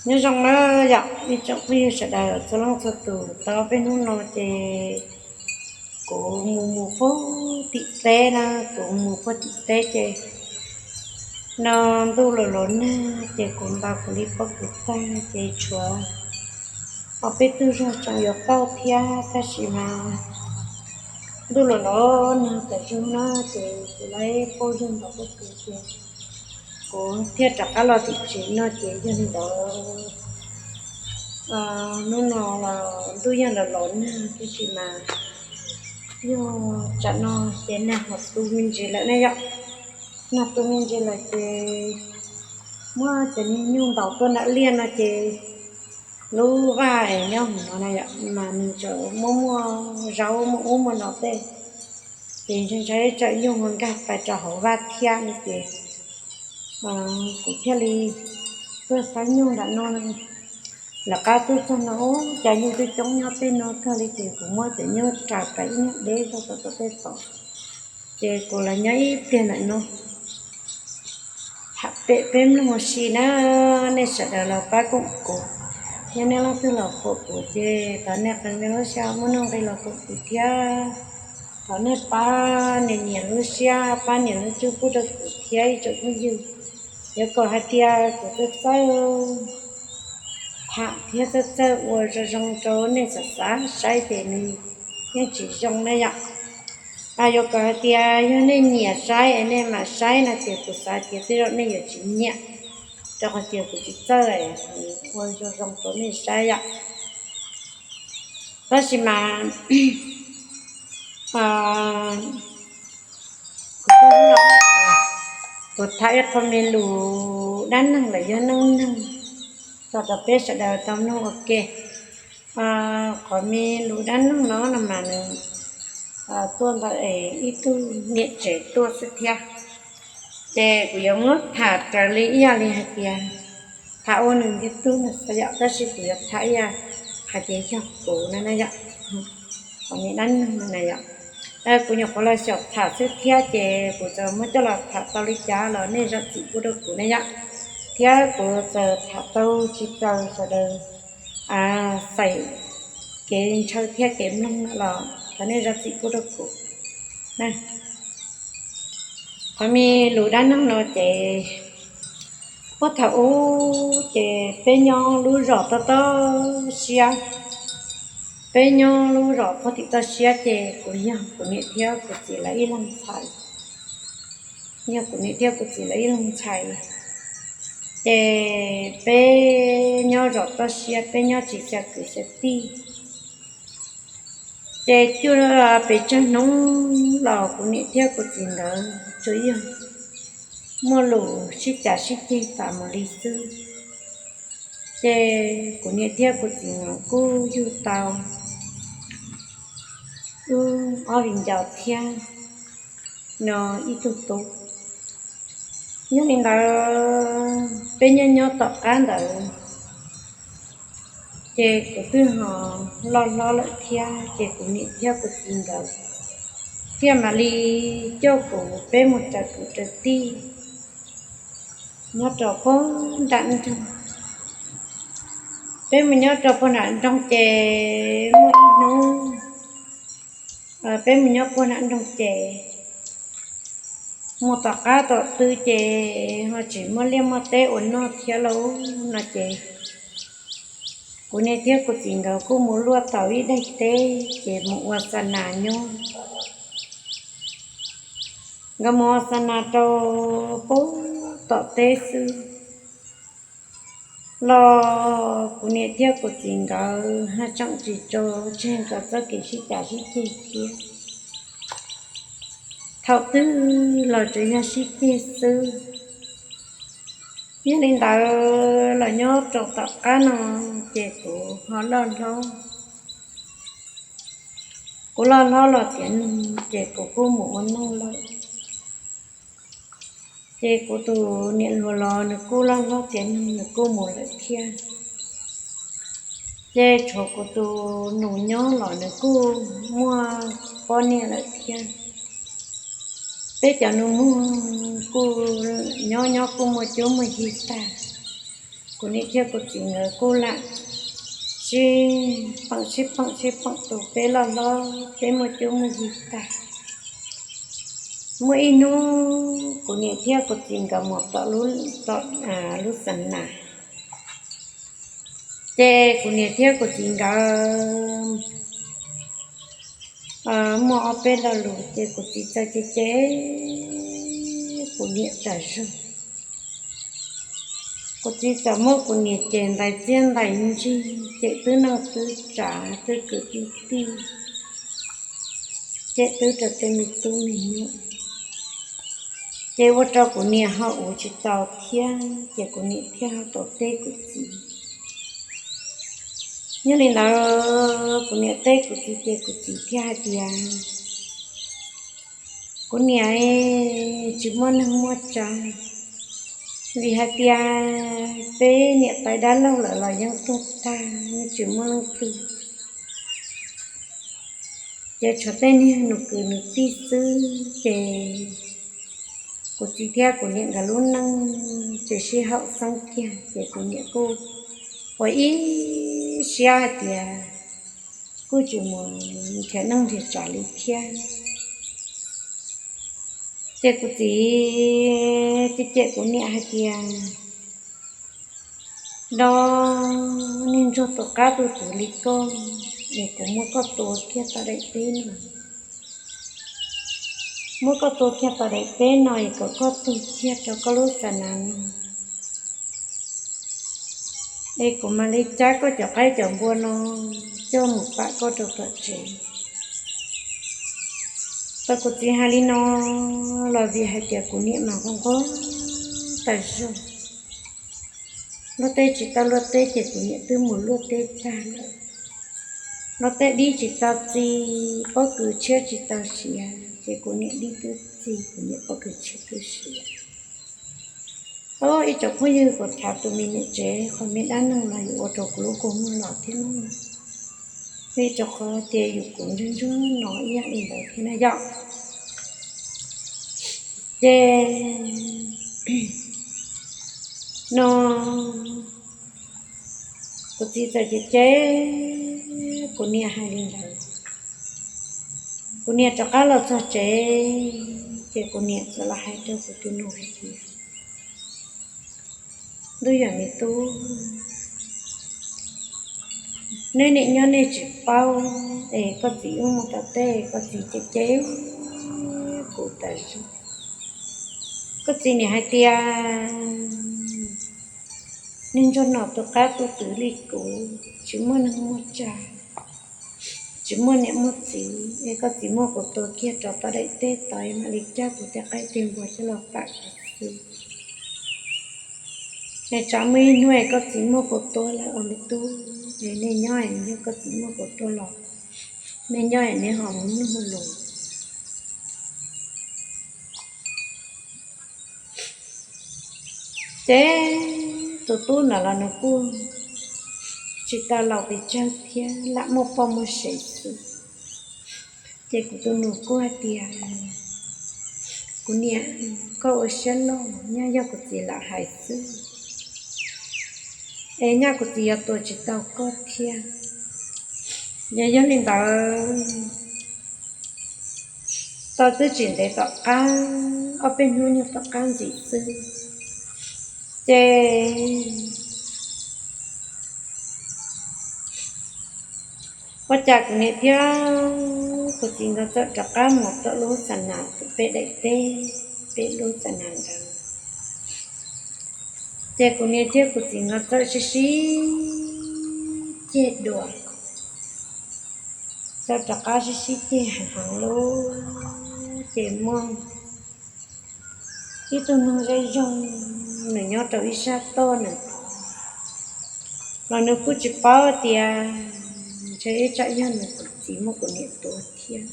Nyob zoo na yom ib tsoom phooj ywg sawv daws txhua leej txhua tus, tau peb hnub no ces kuv mus mus puag tim teb na, kuv mus puag tim teb ces no ntuj los los nag ces kuv ntaus kuv li pob kws tag ces tshuav ob peb tug zog tseem yuav pauj thiab tab sis mas ntuj los los nag tas zog na ces kuv lawv pauj zog ntaus pob kws ces kuv thiaj rov qab los tim tsev no ces yog li ntawd hnub no los ntuj yeej los los nag tab sis mas yog tsam no ces nag ho tu me ntsis lawm na yom, nag tu me ntsis lawm ces muab cov niag nyuj ntaus tuaj nram liaj no ces lub vaj es nyob hauv no na yom mas nws tseem muaj muaj zaub muaj ub muaj no tej ces ntshai ntshai tsam nyuj ho nkag pais rau hauv vaj thiab no ces kuv thiaj li tuaj xab nyuj nram no. Lawv qab tuaj txog no ub cas nyuj twb coob nyob tej no kawg li ces kuv muab cov nyuj raws pais ib nyuag deb zog rau tom tej tod ces kuv los nyob ib pliag ntawm no tham pem peb mloog ua si na. Nej sawv daws los pab koom kuv, yog nej leej twg los koom kuv ces thov nej qee nej lub sij hawm muaj nuj nqis los koom kuv thiab. Thov nej pab nias nias lub siab pab nias lub txuj pub rau kuv thiab ib tsoom phooj ywg. Yuav kom hais tias kuv txawj txawj tham thiab txawj txawj ua zoo zoo rau nej xav xav saib ces nws yeej tsis zoo na yom. Yuav kom hais tias yog nej nyiam saib es nej mam saib no ces kuv xav tias tej zaum nej yuav tsis nyiam, rau qhov tias kuv tsis txawj ua zoo zoo rau nej saib yom. Tab sis mas kuv tham ib qho me lus dab neeg los yog neej neeg tso rau peb sawv daws tau mloog ua ke. Qhov me lus dab neeg no no mas nws tuaj ntawm ib tug niam tsev tuaj xwb thiab. Ces kuv yuav muab tham raws li ib yam li hais tias tham ua nws ntiag tug no xwb yom, tab sis kuv yuav tham ib yam hais tias yog kuv na na yom. Qhov me dab neeg no na yom, kuv nyuam qhuav los xyaum tham xwb thiab ces kuv txawm muab coj los tham tau li cas los nej zam txim pub rau kuv na yom. Thiab kuv txawm tham tau tsis raws sawv daws xaim kev ntshaw thiab kev mloog no los thov nej zam txim pub rau kuv. Qhov me lus dab neeg no ces puag thaum ub ces peb nyob lub zos toj toj siab, peb nyob lub zos puag tim toj siab ces kuv yog kuv niam thiab kuv txiv lawv ib leeg ntxhais, yog kuv niam thiab kuv txiv lawv ib leeg ntxhais. Ces peb nyob zos toj siab peb nyob tsis xyaw kwv xyaw tij. Ces cuaj pes tsawg hnub los kuv niam thiab kuv txiv nkawd tsuas yog muaj lus sib cav sib ceg tas mus li xwb. Ces kuv niam thiab kuv txiv nkawd kuj yug tau wb ob viv ncaus thiab no ib tug tub. Yog li ntawd peb nyob nyob tom qab ntawd ces kuv twb ho loj hlob lawm thiab ces kuv niam thiab kuv txiv nkawd thiaj mam li coj kuv peb mus raws kwv raws tij nyob rau puag nram nroog. Peb mus nyob rau puag nram nroog ces muaj ib hnub peb mus nyob puag nram nroog ces mus tom qab tom tw ces ho tsis muaj liaj muaj teb ua noj thiab lauj no ces kuv niam thiab kuv txiv nkawd kuj mus luaj tau ib daim teb ces mus ua xa nas nyob. Nkawd mus ua xa nas rau puag tom teb xwb los kuv niam thiab kuv txiv nkawd ho tseem tsis tso tseg nkawd txoj kev sib cav sib ceg thiab. Thaum twg los tsuas yog sib ceg xwb. Yog li ntawd los nyob rau tom qab no ces kuv ho loj hlob, kuv loj hlob los tiav neeg ces kuv kuj mus ua neej lawm. Ces kuv tus niam hluas los nws kuj loj hlob tiav neeg nws kuj mus lawm thiab. Ces tshuav kuv tus nus nyob los nws kuj muaj poj niam lawm thiab. Peb cov nus muag kuj nyob nyob kuj muaj cuab muaj yig tag. Kuv niam thiab kuv txiv nkawd kuj lam sib peem sib peem sib peem tus peb loj hlob peb muaj cuab muaj yig tag. Muaj ib hnub kuv niam thiab kuv txiv nkawd mus tom lub xa nas, ces kuv niam thiab kuv txiv nkawd muaj ob peb lo lus ces kuv txiv txawm cem cem kuv niam tas zog. Kuv txiv txawm muab kuv niam cem ntais txiaj ntais ntsig, cem twb neej twb tsav twb kwv tij tij, cem twb rau tej me tub me nyuam, ces ua rau kuv niam ho uv tsis tau thiab ces kuv niam thiaj ho tau teb kuv txiv. Yog li ntawd kuv niam teb kuv txiv ces kuv txiv thiaj hais tias, kuv niam, tsis muaj neeg muaj tsav, vim hais tias peb niam tais dab laug lawm los yeej tuag tag yeej tsis muaj leej twg, ces tshuav tej niag nus kwv nus tij xwb ces kuv txiv thiab kuv niam nkawd lub neej ces sib haum xeeb kiag ces kuv niam kuj ua ib siab hais tias kuj tsis mus nrhiav neej nrhiav tsav li thiab. Ces kuv txiv cem cem kuv niam hais tias, do niag ntsuag tus qab tus twv li koj, es kuv muab koj tua kiag tom daim teb no, muab koj tua kiag tom daim teb no es kom koj tuag kiag rau koj lub xa nas no, es kuv mam li cab koj cov qaib cov npua no coj mus pam koj rau tom tsev. Tau kuv txiv hais li no los vim hais tias kuv niam mas nquag nquag tas zog. Luaj teb tsis tau luaj teb ces kuv niam twb mus luaj teb tag lawm. Luaj teb dib tsis tau txi, pob kws tshiab tsis tau siav ces kuv niam dib twb txi kuv niam pob kws tshiab twb siav. Ib tsoom phooj ywg, kuv tham tus me niam tsev qhov me dab neeg los yuav ua rau kuv lub kua muag los thiab no, vim rau qhov tias yus kuv ntsuag ntsuag no ib yam li ntawd thiab na yom. Ces no kuv txiv txawm cem cem kuv niam hais li ntawd. Kuv niam rov qab los txog tsev ces kuv niam txawm los hais rau kuv tus nus hais tias, ntuj yog me tub, neb niam nyob nej tsis paub es koj txiv wb mus tom teb koj txiv cem cem kuv tas zog. Koj txiv niam hais tias, niag ntsuag no tus qab tus twv li kuv, tsis muaj neeg muaj tsav, tsis muaj niam muaj txiv, es koj txiv muab kuv tua kiag rau tom daim teb tod mam li cab kuv tej qaib tej npua coj los pam kuv xwb. Es tsam muaj ib hnub es koj txiv muab kuv tua lawm os me tub, es nej nyob es yog koj txiv muab kuv tua los, nej nyob es neb ho mus nug lus. Ces tus tub ntawd los nws kuj tsis tau laus pes tsawg thiab, lam muaj poj muaj sev xwb. Ces kuv tus nus kuj hais tias, kuv niam, koj ua siab loj, nyaj yog kuv txiv lam hais xwb, es nyaj kuv txiv yuav tua tsis tau koj thiab. Yog yog li ntawd, tau twb tsis ntev tom qab, ob peb hnub nyuag tom qab ntxiv xwb, ces ua cas kuv niam thiab kuv txiv nkawd txawm rov qab mus tom lub xa nas pem daim teb, pem lub xa nas ntawd. Ces kuv niam thiab kuv txiv nkawd txawm sib sib ceg dua, txawm rov qab sib sib ceg heev heev lawm. Ces muaj ib tug noog zej zog, nws nyob rau ib sab toj nws, los nws kuj tsis paub tias ntshe ib tsam yog nws kuv txiv muab kuv niam tua thiab.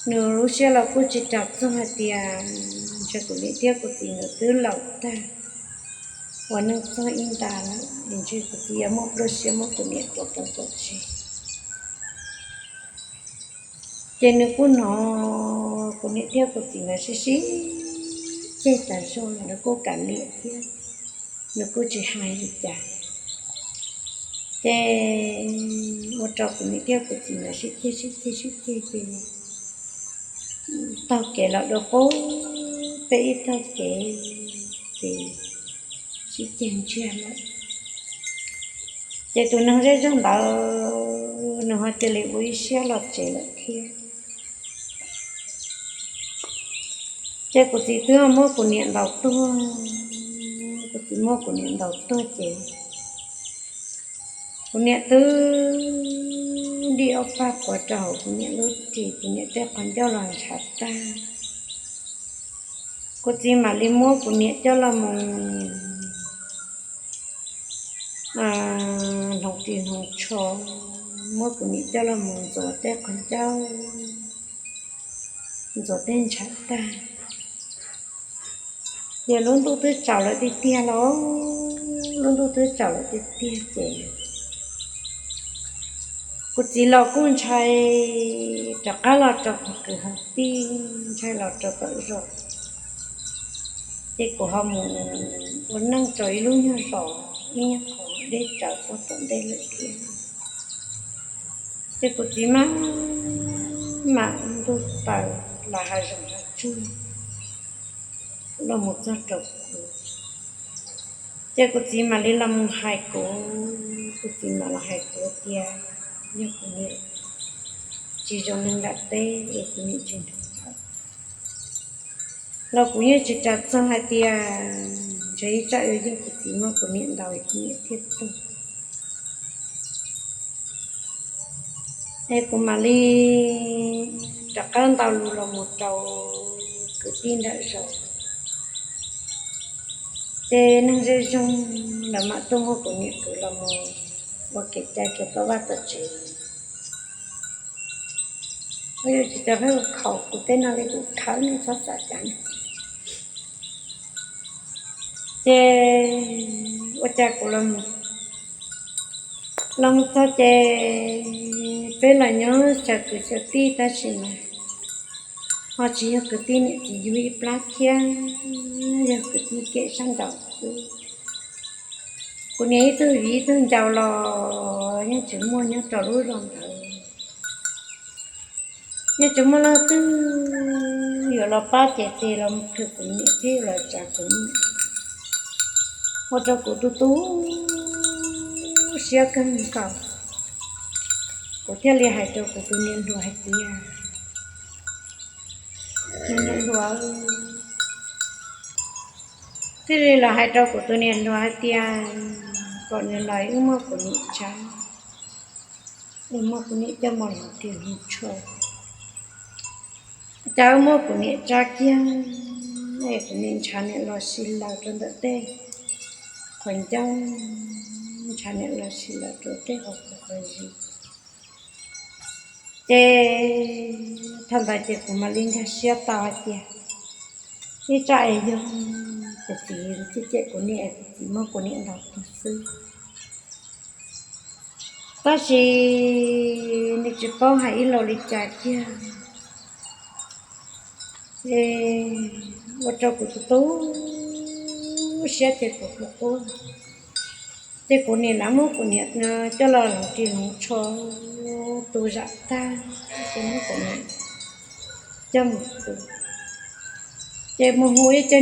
Nws lub siab los kuj tsis ras txog hais tias ntshe kuv niam thiab kuv txiv nkawd twb laus tag, ua neej txog ib nta lawm es ntshe kuv txiv yuav muaj pluaj siab muab kuv niam tua poob tom tsev. Ces nws kuj hnov kuv niam thiab kuv txiv nkawd sib sib ceg tas zog los nws kuj kav liam thiab. nws kuj tsis hais li cas. Ces ua rau kuv niam thiab kuv txiv nkawd sib ceg sib ceg sib ceg ces taug kev los dua pub peb ib tag kev, ces sib ceg ntsiag lawm. Ces tus neeg zej zog ntawd nws ho cia li ua ib siab los tsev lawm thiab. Ces kuv txiv twb muab kuv niam ntaus tuag, kuv txiv muab kuv niam ntaus tuag ces kuv niam twb dim ob pag quav rau hauv kuv niam lub ris, kuv niam tej qhov ncauj los ntshav tag. Kuv txiv mam li muab kuv niam coj los mus hnoos ris hnoos tsho, muab kuv niam coj los mus ntxuav tej qhov ncauj, ntxuav tej ntshav tag. Ces lub ntuj twb tsaus lawm tiag tiag los, lub ntuj twb tsaus lawm tiag tiag ces kuv txiv los kuj ntshai rov qab los rau qhov kwv hauv tij, ntshai los rau tom zos. Ces kuv ho mus ua neej rau ib lub nyuag zos ib nyuag qhov deb tsawv pog tom ntej lawm thiab. Ces kuv txiv mam mam ntuj taws los hav zoov hav tsuag los mus txog rau kuv. Ces kuv txiv mam li los mus hais kuv, kuv txiv mam los hais kuv tias yog kuv niam tsis zoo neeg nram teb es kuv niam tsis nrog lawv los kuv yeej tsis ras txog hais tias ntshe ib tsam yuav yog kuv txiv muab kuv niam ntaus kuv niam thiaj tuag. Es kuv mam li rov qab ntaus lus los mus rau kwv tij nram zos. Ces neeg zej zog lawv mam tuaj muab kuv niam kwv los mus ua kev cai rau tom vaj tom tsev. Ua yog tsis tas pheej khaum kuv tej no li kuv khawb nej txhob xav cas. Ces ua cas kuv los mus, los mus txog ces peb los nyob xyaw kwv xyaw tij tab sis mas ho tsis yog kwv tij niam txiv yug ib plab thiab, yog kwv tij kev sab nraud xwb. Kuv niam ib tug viv ib tug ncaus los yeej tsis muaj nyob rau lub zos ntawd. Yeej tsis muaj leej twg yuav los pab ces tes los plhws kuv niam thiab yuav los tsav kuv niam. Ua rau kuv tu tu siab kawg nkaus. Kuv thiaj li hais rau kuv tus niam hluas hais tias, niam hluas, thiaj li los hais rau kuv tus niam hluas hais tias kom nws los wb muab kuv niam tsav, wb muab kuv niam coj mus hloov ris hloov tsho. Cas wb muab kuv niam tsav kiag es kuv niam ntshav niam los si laws rau ntawm tej qhov ncauj, ntshav niam los si laws rau tej qhov zis. Ces thaum ntawd ces kuv mam li nkag siab tau hais tias ib tsam es yog kuv txiv cem cem kuv niam es kuv txiv muab kuv niam ntaus tuag xwb. Tab sis nws tsis paub hais ib los li cas kiag, es ua rau kuv tu tu siab ces kuv qw quaj. Ces kuv niam lawv muab kuv niam coj los hloov ris hloov tsho tu zam tag, ces muab kuv niam coj mus tu. Ces mus hu ib co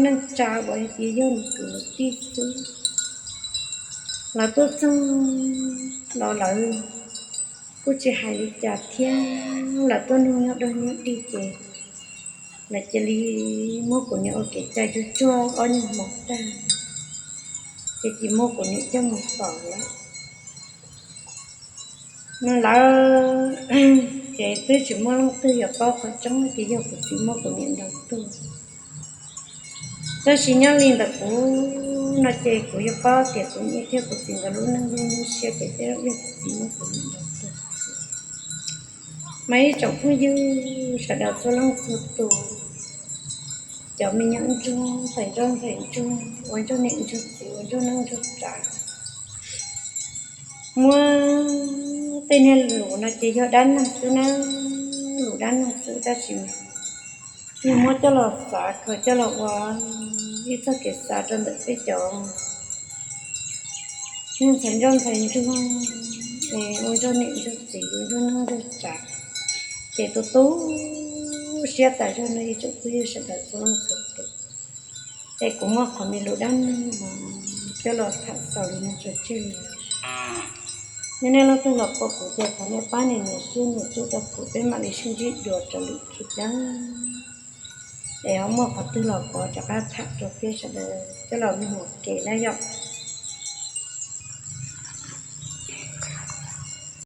neeg tsa uas tias yog nws kwv nws tij xwb. Lawv tuaj txog los lawv kuj tsis hais li cas thiab, lawv tuaj nug nyob dog nyob dig ces lawv cia li muab kuv niam ua kev cai tsuag tsuag ob nyuag hmo tag, ces cia muab kuv niam coj mus faus lawm. Lawv ces twb tsis muaj leej twg yuav paub qhov tseeb tias yog kuv txiv muab kuv niam ntaus tuag. Tab sis nyob li ntawm kuv no ces kuv yuav paub tias kuv niam thiab kuv txiv nkawd lub neej yeej nyuaj siab ces tej zaum yog kuv txiv muab kuv niam ntaus tuag. Mas ib tsoom phooj ywg sawv daws txhua leej txhua tus, cov me nyuam ntsuag ntxhais ntsuag ntxhais ntsuag, ua ntsuag niam ntsuag txiv, ua ntsuag neej ntsuag tsav, muab tej niag lus no ces yog dab neeg xwb na, lus dab neeg xwb tab sis mas yog muab coj los xav khaws coj los ua ib txoj kev xav rau ntawm peb cov neeg ntxhais ntsuag ntxhais ntsuag, es ua ntsuag niam ntsuag txiv, ua ntsuag neej ntsuag tsav, ces tu tu siab tas zog no ib tsoom phooj ywg sawv daws txhua leej txhua tus. Es kuv muaj qhov me lus dab neeg no coj los tham xaus li no tso tseg li. Yog nej leej twg los pom kuv ces thov nej pab nias nias siab nias txub rau kuv, peb mam li sib ntsib dua rau lwm tsib peb. Es ho muaj qhov twg los kuv rov qab tham rau peb sawv daws coj los mloog ua ke na yom.